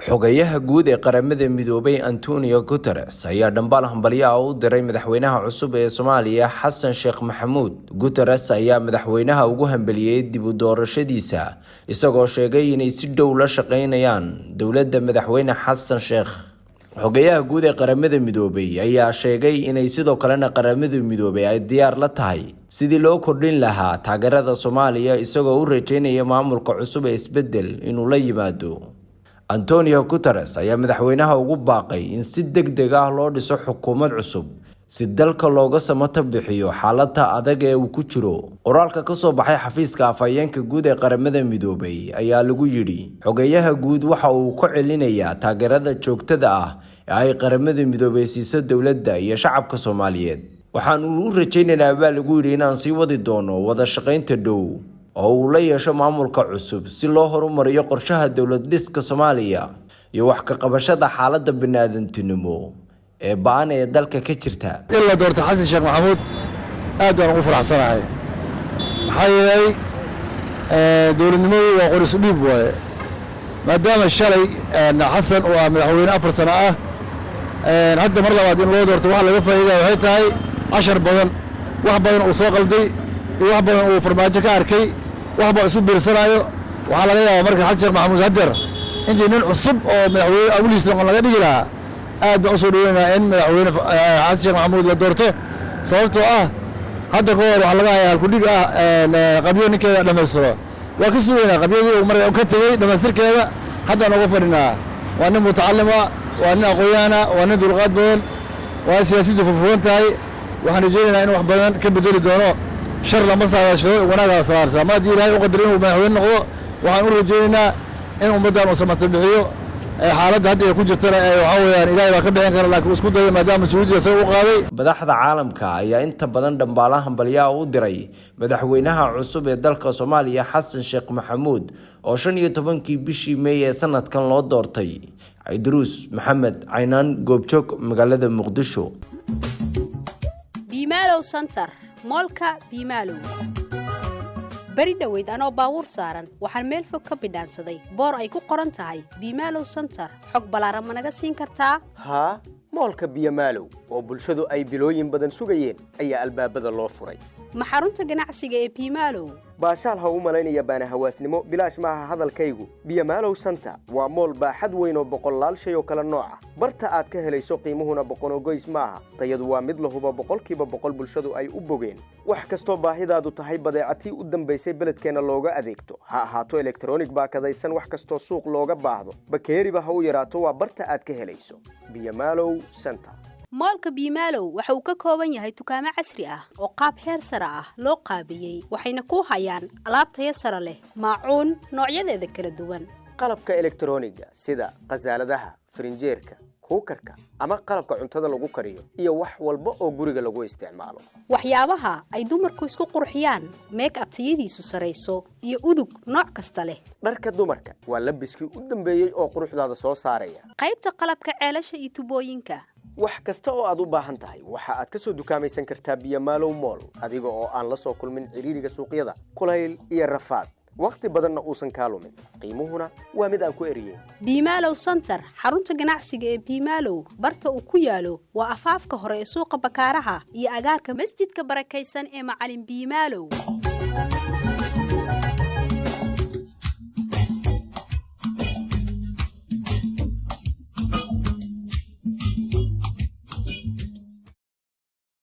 Xogayaha guud ee Qaramada Midoobay, Antonio Guterres, ayaa dhambaal hambalyo ah u diray madaxweynaha cusub ee Soomaaliya, Xasan Sheekh Maxamuud. Guterres ayaa madaxweynaha ugu hambaliyey dib u doorashadiisa, isagoo sheegay inay si dhow la shaqeynayaan dowladda madaxweyne Xasan Sheekh. Xogayaha guud ee Qaramada Midoobay ayaa sheegay inay sidoo kalena Qaramada Midoobay ay diyaar la tahay sidii loo kordhin lahaa taageerada Soomaaliya, isagoo u rajeynaya maamulka cusub ee isbedel inuu la yimaado. Antonio Guterres ayaa madaxweynaha ugu baaqay in si deg deg ah loo dhiso xukuumad cusub si dalka looga samata bixiyo xaaladda adag ee uu ku jiro. Qoraalka ka soo baxay xafiiska afhayeenka guud ee Qaramada Midoobay ayaa lagu yidhi: Xogeyaha guud waxa uu ku celinayaa taageerada joogtada ah ee ay Qaramada Midoobay siiso dowladda iyo shacabka Soomaaliyeed. Waxaan uu u rajaynaynaa, baa lagu yidhi, inaan sii wadi doono wada shaqaynta dhow oo uu la yeesho maamulka cusub si loo horumariyo qorshaha dowlad dhiska Soomaaliya iyo wax ka qabashada xaaladda bini'aadantinimo ee ba'an ee dalka ka jirta. In la doorto Xasan Sheekh Maxamuud aad baan ugu faraxsanahay, maxaa yeelay dowladnimadu waa qoris dhiib waaye. Maadaama shalay Xasan uu ah madaxweyne 4 sano ah, hadda mar labaad in loo doorto waxa laga faa'iidaya waxay tahay cashar badan, wax badan uu soo qalday iyo wax badan uu Farmaajo ka arkay, wax baa isu biirsanaayo. Waxaa laga yaabaa marka Xasan Sheekh Maxamuud haddeer intii nin cusub oo madaxweyne awliis noqon laga dhigi lahaa, aad baan usoo dhaweynayaa in madaxweyne Xasan Sheekh Maxamuud la doorto, sababtoo ah hadda ka hor waxaa laga hayaa halkudhig ah "Qabyo ninkeeda dhammaystiro". Waa ka sugaynaa qabyadii uu mar ka tegey dhammaystirkeeda. Haddaan uga fadhinaa. Waa nin mutacalima, waa nin aqoon-yahana, waa nin dulqaad badan, waa siyaasadda furfuran tahay. Waxaan rajeynaynaa in wax badan ka bedeli doono. Shar lama saadaashado, wanaagaa saarsaa. Ma haddii Ilaahay u qadar inuu madaxweyne noqdo, waxaan u rajeynaynaa in ummaddan uu samata bixiyo xaaladda hadda ay ku jirtana. Waxaa weeyaan, Ilaahay baa ka bixin kara, laakiin isku dayo maadaama mas-uuliyadda isaga u qaaday. Madaxda caalamka ayaa inta badan dhambaalaha hambalyaha u diray madaxweynaha cusub ee dalka Soomaaliya, Xasan Sheekh Maxamuud, oo 15-kii bishii Meey ee sanadkan loo doortay. Cidruus Maxamed Caynaan, Goobjoog, magaalada Muqdisho. Biimaalow Center, mall-ka Biimaalow. Beri dhoweyd anoo baabuur saaran waxaan meel fog ka bidhaansaday boor ay ku qoran tahay Biimaalow Center. Xog ballaaran ma naga siin kartaa? Haa, mall-ka Biyomaalow oo bulshadu ay bilooyin badan sugayeen ayaa albaabada loo furay. Ma xarunta ganacsiga ee Biimaalow? Baashaal ha u malaynaya baana hawaasnimo, bilaash maaha hadalkaygu. Biyomaalow Center waa mall baaxad weyn oo boqollaal shay oo kale nooc ah barta aad ka helayso, qiimuhuna boqonogoys maaha. Tayadu waa mid la hubo, 100% bulshadu ay u bogeen. Wax kastoo baahidaadu tahay, badeecatii u dambaysay beledkeenna looga adeegto, ha ahaato elektronig baakadaysan, wax kastoo suuq looga baahdo, bakeeriba ha u yaraato, waa barta aad ka helayso Biyomaalow Center. Mall-ka Biimaalow waxa uu ka kooban yahay dukaamo casri ah oo qaab heer sare ah loo qaabiyey, waxayna ku hayaan alaab tayo sare leh, maacuun noocyadeeda kala duwan. Qalabka elektroniga sida khasaaladaha, farinjeerka, cooker-ka ama qalabka cuntada lagu kariyo iyo wax walba oo guriga lagu isticmaalo. Waxyaabaha ay dumarku isku qurxiyaan, make up tayadiisu sarayso iyo udug nooc kasta leh. Dharka dumarka waa labiskii u dambeeyey oo quruxdaada soo saaraya. Qaybta qalabka ceelasha iyo tubooyinka. Wax kasta oo aad u baahan tahay waxa aad ka soo dukaamaysan kartaa Biyomaalow Mall, adiga oo aan la soo kulmin ciriiriga suuqyada, kulayl iyo rafaad, wakhti badanna uusan kaa lumin. Qiimuhuna waa mid aan ku eriyeyn. Biimaalow Center, xarunta ganacsiga ee Biimaalow, barta uu ku yaalo waa afaafka hore ee suuqa Bakaaraha iyo agaarka masjidka barakaysan ee Macalin Biimaalow.